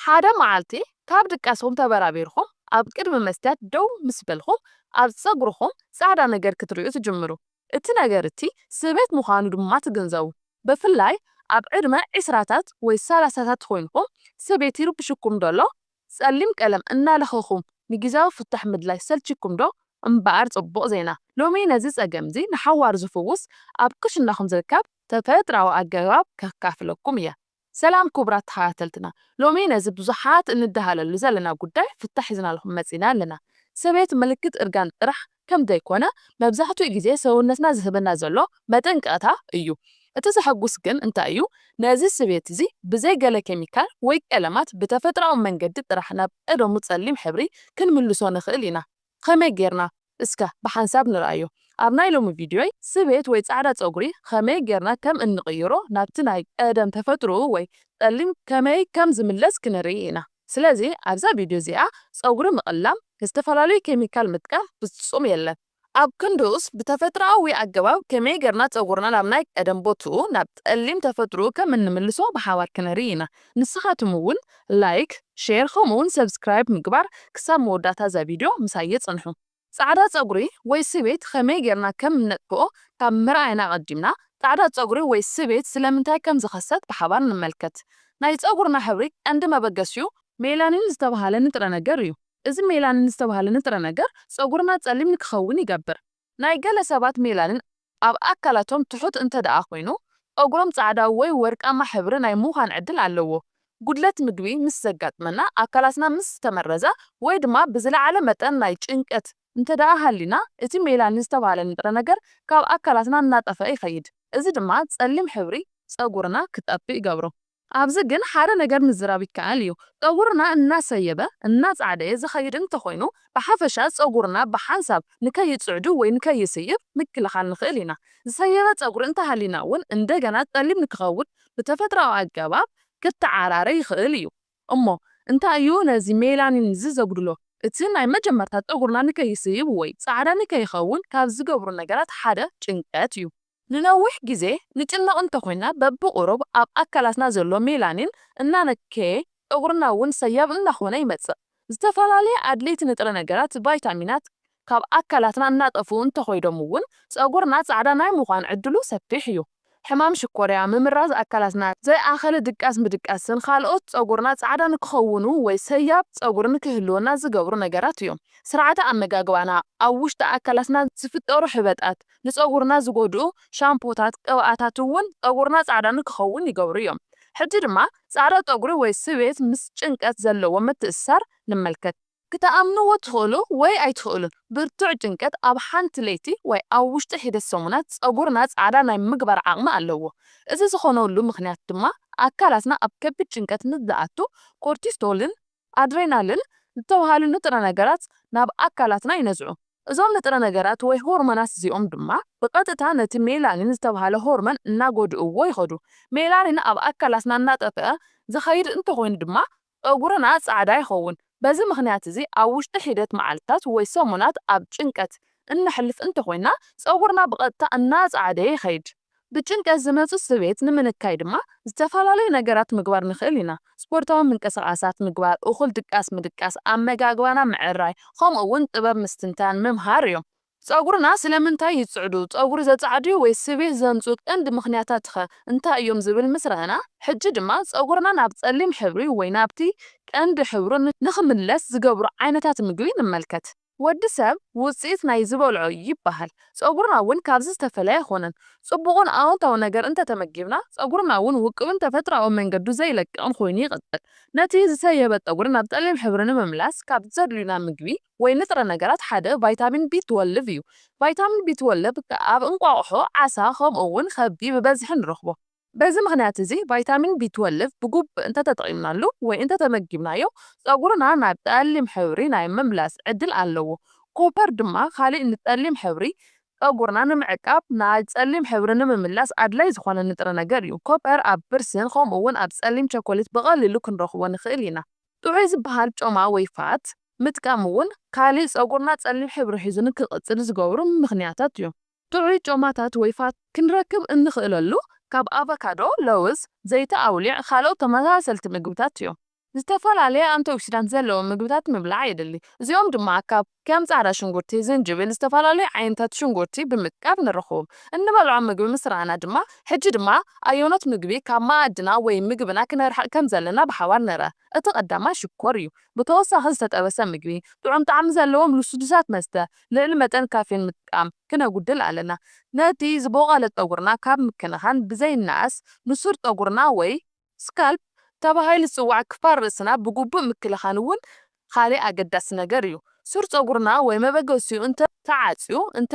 ሓደ መዓልቲ ካብ ድቃስኹም ተበራቢርኩም ኣብ ቅድሚ መስትያት ደው ምስ በልኩም ኣብ ጸጉርኹም ጻዕዳ ነገር ክትርእዩ ትጅምሩ። እቲ ነገር እቲ ስቤት ምዃኑ ድማ ትግንዘቡ። ብፍላይ ኣብ ዕድመ ዒስራታት ወይ ሰላሳታት ኮይንኩም ስቤት ይርብሽኩም ደሎ ጸሊም ቀለም እናለኸኹም ንግዜያዊ ፍታሕ ምድላይ ሰልችኩም ዶ? እምበኣር ጽቡቕ ዜና፣ ሎሚ ነዚ ጸገምዚ ንሓዋሩ ዝፍውስ ኣብ ክሽናኹም ዝርከብ ተፈጥራዊ ኣገባብ ከካፍለኩም እየ። ሰላም ክቡራት ተኸታተልትና፣ ሎሚ ነዚ ብዙሓት እንዳሃለሉ ዘለና ጉዳይ ፍታሕ ሒዝናልኩም መጺና ኣለና። ስቤት ምልክት እርጋን ጥራሕ ከም ዘይኮነ መብዛሕትኡ ግዜ ሰውነትና ዝህበና ዘሎ መጠንቀቕታ እዩ። እቲ ዘሐጉስ ግን እንታይ እዩ? ነዚ ስቤት እዚ ብዘይ ገለ ኬሚካል ወይ ቀለማት ብተፈጥራዊ መንገዲ ጥራሕ ናብ ቀደሙ ጸሊም ሕብሪ ክንምልሶ ንኽእል ኢና። ከመይ ጌርና? እስከ ብሓንሳብ ንርኣዮ። ኣብ ናይ ሎሚ ቪድዮይ ስቤት ወይ ጻዕዳ ጸጉሪ ከመይ ጌርና ከም እንቕይሮ ናብቲ ናይ ቀደም ተፈጥሮኡ ወይ ጸሊም ከመይ ከም ዝምለስ ክንርኢ ኢና። ስለዚ ኣብዛ ቪድዮ እዚኣ ጸጉሪ ምቕላም፣ ዝተፈላለዩ ኬሚካል ምጥቃም ፍጹም የለን። ኣብ ክንድኡስ ብተፈጥሮኣዊ ኣገባብ ከመይ ጌርና ጸጉርና ናብ ናይ ቀደም ቦትኡ ናብ ጸሊም ተፈጥሮኡ ከም እንምልሶ ብሓባር ክንርኢ ኢና። ንስኻትም እውን ላይክ፣ ሼር ከምኡውን ሰብስክራይብ ምግባር ክሳብ መወዳእታ እዛ ቪድዮ ምሳየ ጽንሑ። ጻዕዳ ጸጉሪ ወይ ስቤት ከመይ ጌርና ከም እነጥፍኦ ካብ ምርኣይና ኣቐዲምና፣ ጻዕዳ ጸጉሪ ወይ ስቤት ስለምንታይ ከም ዝኸሰት ብሓባር ንመልከት። ናይ ጸጉርና ሕብሪ ቀንዲ መበገሲኡ ሜላኒን ዝተባህለ ንጥረ ነገር እዩ። እዚ ሜላኒን ዝተባህለ ንጥረ ነገር ጸጉርና ጸሊም ንክኸውን ይገብር። ናይ ገለ ሰባት ሜላኒን ኣብ ኣካላቶም ትሑት እንተ ደኣ ኮይኑ፣ ጸጉሮም ጻዕዳ ወይ ወርቃማ ሕብሪ ናይ ምዃን ዕድል ኣለዎ። ጉድለት ምግቢ ምስ ዘጋጥመና፣ ኣካላትና ምስ ተመረዘ፣ ወይ ድማ ብዝለዓለ መጠን ናይ ጭንቀት እንተ ደኣ ሃሊና፣ እቲ ሜላኒን ዝተባህለ ንጥረ ነገር ካብ ኣካላትና እናጠፍአ ይኸይድ። እዚ ድማ ጸሊም ሕብሪ ጸጉርና ክጠፍእ ይገብሮ። ኣብዚ ግን ሓደ ነገር ምዝራብ ይከኣል እዩ። ጸጉርና እናሰየበ፣ እናጻዕደየ ዝኸይድ እንተኾይኑ፣ ብሓፈሻ ጸጉርና ብሓንሳብ ንከይጽዕዱ ወይ ንከይስይብ ምክልኻል ንኽእል ኢና። ዝሰየበ ጸጉሪ እንተሃሊና እውን እንደገና ጸሊም ንክኸውን ብተፈጥሮኣዊ ኣገባብ ክተዓራረ ይኽእል እዩ። እሞ እንታይ እዩ ነዚ ሜላኒን እዚ ዘጉድሎ? እቲ ናይ መጀመርታ ጸጉርና ንከይስይብ ወይ ጻዕዳ ንከይኸውን ካብ ዝገብሩ ነገራት ሓደ ጭንቀት እዩ። ንነዊሕ ግዜ ንጭነቕ እንተኾይና፣ በብቑሩብ ኣብ ኣካላትና ዘሎ ሜላኒን እናነከየ፣ ጸጉርና እውን ሰያብ እናኾነ ይመጽእ። ዝተፈላለየ ኣድለይቲ ንጥረ ነገራት፣ ቫይታሚናት፣ ካብ ኣካላትና እናጠፍኡ እንተኾይዶም እውን፣ ጸጉርና ጻዕዳ ናይ ምዃን ዕድሉ ሰፊሕ እዩ። ሕማም ሽኮርያ፣ ምምራዝ ኣካላትና፣ ዘይኣኸለ ድቃስ ምድቃስን ካልኦት ጸጉርና ጻዕዳ ንክኸውኑ ወይ ሰያብ ጸጉሪ ንክህልወና ዝገብሩ ነገራት እዮም። ስርዓተ ኣመጋግባና፣ ኣብ ውሽጢ ኣካላትና ዝፍጠሩ ሕበጣት፣ ንጸጉርና ዝጎድኡ ሻምፖታት፣ ቅብኣታት እውን ጸጉርና ጻዕዳ ንክኸውን ይገብሩ እዮም። ሕጂ ድማ ጻዕዳ ጸጉሪ ወይ ስቤት ምስ ጭንቀት ዘለዎ ምትእስሳር ንመልከት። ክትኣምንዎ ትኽእሉ ወይ ኣይትኽእሉን፣ ብርቱዕ ጭንቀት ኣብ ሓንቲ ለይቲ ወይ ኣብ ውሽጢ ሒደት ሰሙናት ጸጉርና ጻዕዳ ናይ ምግባር ዓቕሚ ኣለዎ። እዚ ዝኾነሉ ምኽንያት ድማ ኣካላትና ኣብ ከቢድ ጭንቀት ምስ ዝኣቱ ኮርቲሶልን ኣድሬናልን ዝተባህሉ ንጥረ ነገራት ናብ ኣካላትና ይነዝዑ። እዞም ንጥረ ነገራት ወይ ሆርሞናት እዚኦም ድማ ብቐጥታ ነቲ ሜላኒን ዝተባህለ ሆርሞን እናጎድእዎ ይኸዱ። ሜላኒን ኣብ ኣካላትና እናጠፍአ ዝኸይድ እንተኾይኑ ድማ ጸጉርና ጻዕዳ ይኸውን። በዚ ምኽንያት እዚ ኣብ ውሽጢ ሒደት መዓልታት ወይ ሰሙናት ኣብ ጭንቀት እነሕልፍ እንተኾይና ጸጉርና ብቐጥታ እናጻዕደየ ይኸይድ። ብጭንቀት ዝመጹ ስቤት ንምንካይ ድማ ዝተፈላለዩ ነገራት ምግባር ንኽእል ኢና። ስፖርታዊ ምንቅስቓሳት ምግባር፣ እኹል ድቃስ ምድቃስ፣ ኣመጋግባና ምዕራይ፣ ከምኡ እውን ጥበብ ምስትንታን ምምሃር እዮም። ጸጉርና ስለምንታይ ይጽዕዱ? ጸጉሪ ዘጻዕዱ ወይ ስቤት ዘምጹ ቀንዲ ምኽንያታትኸ እንታይ እዮም ዝብል ምስ ረኣና፣ ሕጂ ድማ ጸጉርና ናብ ጸሊም ሕብሪ ወይ ናብቲ ቀንዲ ሕብሩ ን-፣ ንኽምለስ ዝገብሩ ዓይነታት ምግቢ ንመልከት። ወዲ ሰብ ውጽኢት ናይ ዝበልዖ ይበሃል። ጸጉርና እውን ካብዚ ዝተፈለየ ኣይኮነን። ጽቡቕን ኣወንታዊ ነገር እንተተመጊብና፣ ጸጉርና እውን ውቁብን ተፈጥሮኣዊ መንገዱ ዘይለቅቕን ኮይኑ ይቕጽል። ነቲ ዝሰየበ ጸጉሪ ናብ ጸሊም ሕብሪ ንምምላስ ካብ ዘድልዩና ምግቢ ወይ ንጥረ ነገራት ሓደ ቫይታሚን ቢ ትወልቭ እዩ። ቫይታሚን ቢ ትወልቭ ኣብ እንቋቑሖ፣ ዓሳ፣ ከምኡ እውን ከብቢ ብበዝሒ ንረኽቦ። በዚ ምኽንያት እዚ ቫይታሚን ቢ ትወልቭ ብግቡእ እንተተጠቒምናሉ ወይ እንተተመጊብናዮ፣ ጸጉርና ናብ ጸሊም ሕብሪ ናይ ምምላስ ዕድል ኣለዎ። ኮፐር ድማ ካልእ ንጸሊም ሕብሪ ጸጉርና ንምዕቃብ፣ ናይ ጸሊም ሕብሪ ንምምላስ ኣድላይ ዝኾነ ንጥረ ነገር እዩ። ኮፐር ኣብ ብርስን ከምኡ እውን ኣብ ጸሊም ቸኮሌት ብቐሊሉ ክንረኽቦ ንኽእል ኢና። ጥዑይ ዝበሃል ጮማ ወይ ፋት ምጥቃም እውን ካልእ ጸጉርና ጸሊም ሕብሪ ሒዙ ንክቕጽል ዝገብሩ ምኽንያታት እዮም። ጥዑይ ጮማታት ወይ ፋት ክንረክብ እንኽእለሉ ካብ ኣቮካዶ፣ ለውዝ፣ ዘይቲ ኣውሊዕ፣ ካልኦት ተመሳሰልቲ ምግብታት እዮም። ዝተፈላለየ ኣንቲኦክሲዳንት ዘለዎም ምግብታት ምብላዕ የድሊ። እዚኦም ድማ ካብ ከም ጻዕዳ ሽንጉርቲ፣ ዝንጅብል፣ ዝተፈላለዩ ዓይነታት ሽንጉርቲ ብምጥቃም ንረኽቦም። እንበልዖ ምግቢ ምስ ረኣና ድማ፣ ሕጂ ድማ ኣየኖት ምግቢ ካብ መኣድና ወይ ምግብና ክነርሕቕ ከም ዘለና ብሓባር ንርኣ። እቲ ቀዳማይ ሽኮር እዩ። ብተወሳኺ ዝተጠበሰ ምግቢ፣ ጥዑም ጣዕሚ ዘለዎም ልስሉሳት መስተ፣ ልዕሊ መጠን ካፌን ምጥቃም ክነጉድል ኣለና። ነቲ ዝበቖለ ጸጉርና ካብ ምክንኻን ብዘይነኣስ፣ ንሱር ጸጉርና ወይ ስካልፕ ተባሂሉ ዝጽዋዕ ክፋል ርእስና ብግቡእ ምክልኻን እውን ካልእ ኣገዳሲ ነገር እዩ። ሱር ጸጉርና ወይ መበገሲኡ እንተ ተዓጽዩ፣ እንተ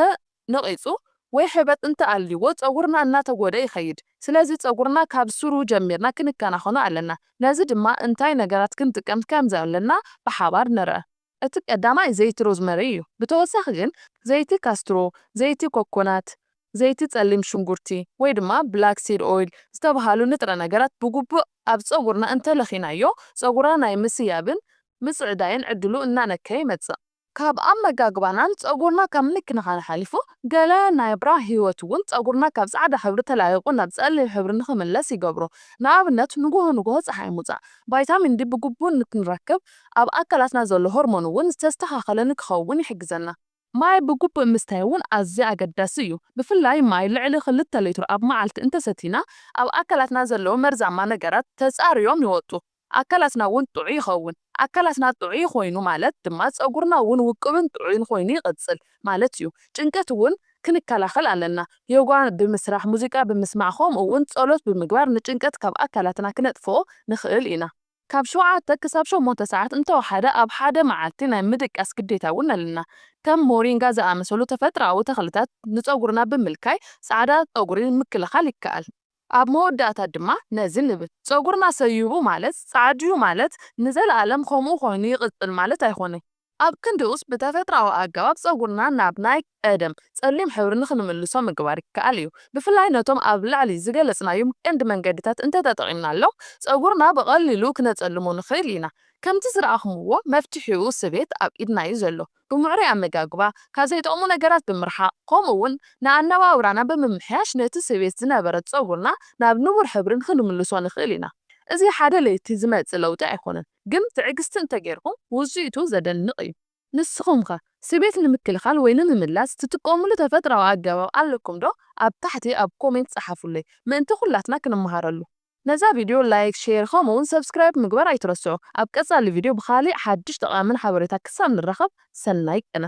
ነቒጹ ወይ ሕበጥ እንተ ኣልይዎ፣ ጸጉርና እናተጎድኣ ይኸይድ። ስለዚ ጸጉርና ካብ ሱሩ ጀሚርና ክንከናኸኖ ኣለና። ነዚ ድማ እንታይ ነገራት ክንጥቀም ከም ዘለና ብሓባር ንርኣ። እቲ ቀዳማይ ዘይቲ ሮዝመሪ እዩ። ብተወሳኺ ግን ዘይቲ ካስትሮ፣ ዘይቲ ኮኮናት፣ ዘይቲ ጸሊም ሽንጉርቲ ወይ ድማ ብላክ ሲድ ኦይል ዝተባህሉ ንጥረ ነገራት ብግቡእ ኣብ ጸጉርና እንተለኺናዮ፣ ጸጉርና ናይ ምስያብን ምጽዕዳይን ዕድሉ እናነከየ ይመጽእ። ካብ ኣመጋግባናን ጸጉርና ካብ ምክንኻን ሓሊፉ፣ ገለ ናይ ብራ ህይወት እውን ጸጉርና ካብ ጻዕዳ ሕብሪ ተላቒቑ ናብ ጸሊም ሕብሪ ንኽምለስ ይገብሮ። ንኣብነት፣ ንግሆ ንግሆ ጸሓይ ምውጻእ፣ ቫይታሚን ዲ ብግቡእ ንክንረክብ፣ ኣብ ኣካላትና ዘሎ ሆርሞን እውን ዝተስተኻኸለ ንክኸውን ይሕግዘና። ማይ ብግቡእ ምስታይ እውን ኣዝዩ ኣገዳሲ እዩ። ብፍላይ ማይ ልዕሊ ክልተ ሊትሮ ኣብ መዓልቲ እንተሰቲና፣ ኣብ ኣካላትና ዘለዉ መርዛማ ነገራት ተጻርዮም ይወጹ። ኣካላትና እውን ጥዑይ ይኸውን። ኣካላትና ጥዑይ ኮይኑ ማለት ድማ ጸጉርና እውን ውቁብን ጥዑይን ኮይኑ ይቕጽል ማለት እዩ። ጭንቀት እውን ክንከላኸል ኣለና። ዮጋ ብምስራሕ፣ ሙዚቃ ብምስማዕ፣ ከምኡ እውን ጸሎት ብምግባር ንጭንቀት ካብ ኣካላትና ክነጥፍኦ ንኽእል ኢና። ካብ ሸውዓተ ክሳብ ሸሞንተ ሰዓት እንተወሓደ ኣብ ሓደ መዓልቲ ናይ ምድቃስ ግዴታ እውን ኣለና። ከም ሞሪንጋ ዝኣመሰሉ ተፈጥሮኣዊ ተኽልታት ንጸጉርና ብምልካይ ጻዕዳ ጸጉሪ ምክልኻል ይከኣል። ኣብ መወዳእታ ድማ ነዚ ንብል፣ ጸጉርና ሰይቡ ማለት፣ ጻዕድዩ ማለት፣ ንዘለኣለም ከምኡ ኮይኑ ይቕጽል ማለት ኣይኮነን። ኣብ ክንድኡስ ብተፈጥሮኣዊ ኣገባብ ጸጉርና ናብ ናይ ቀደም ጸሊም ሕብሪ ንኽንምልሶ ምግባር ይከኣል እዩ። ብፍላይ ነቶም ኣብ ላዕሊ ዝገለጽናዮም ቀንዲ መንገድታት እንተተጠቒምናሎም፣ ጸጉርና ብቐሊሉ ክነጸልሞ ንኽእል ኢና። ከምቲ ዝረኣኹምዎ፣ መፍትሒኡ ስቤት ኣብ ኢድና እዩ ዘሎ። ብምዕሩይ ኣመጋግባ፣ ካብ ዘይጠቕሙ ነገራት ብምርሓቕ፣ ከምኡ እውን ንኣነባብራና ብምምሕያሽ ነቲ ስቤት ዝነበረ ጸጉርና ናብ ንቡር ሕብሪ ክንምልሶ ንኽእል ኢና። እዚ ሓደ ለይቲ ዝመጽእ ለውጢ ኣይኮነን፣ ግን ትዕግስቲ እንተጌርኩም ውጽኢቱ ዘደንቕ እዩ። ንስኹም ከ ስቤት ንምክልኻል ወይ ንምምላስ ትጥቀሙሉ ተፈጥሮኣዊ ኣገባብ ኣለኩም ዶ? ኣብ ታሕቲ ኣብ ኮሜንት ጸሓፉለይ፣ ምእንቲ ኩላትና ክንመሃረሉ። ነዛ ቪድዮ ላይክ፣ ሼር፣ ከምኡ እውን ሰብስክራይብ ምግባር ኣይትረስዑ። ኣብ ቀጻሊ ቪድዮ ብኻሊእ ሓድሽ ጠቓምን ሓበሬታ ክሳብ ንራኸብ፣ ሰናይ ቅነ።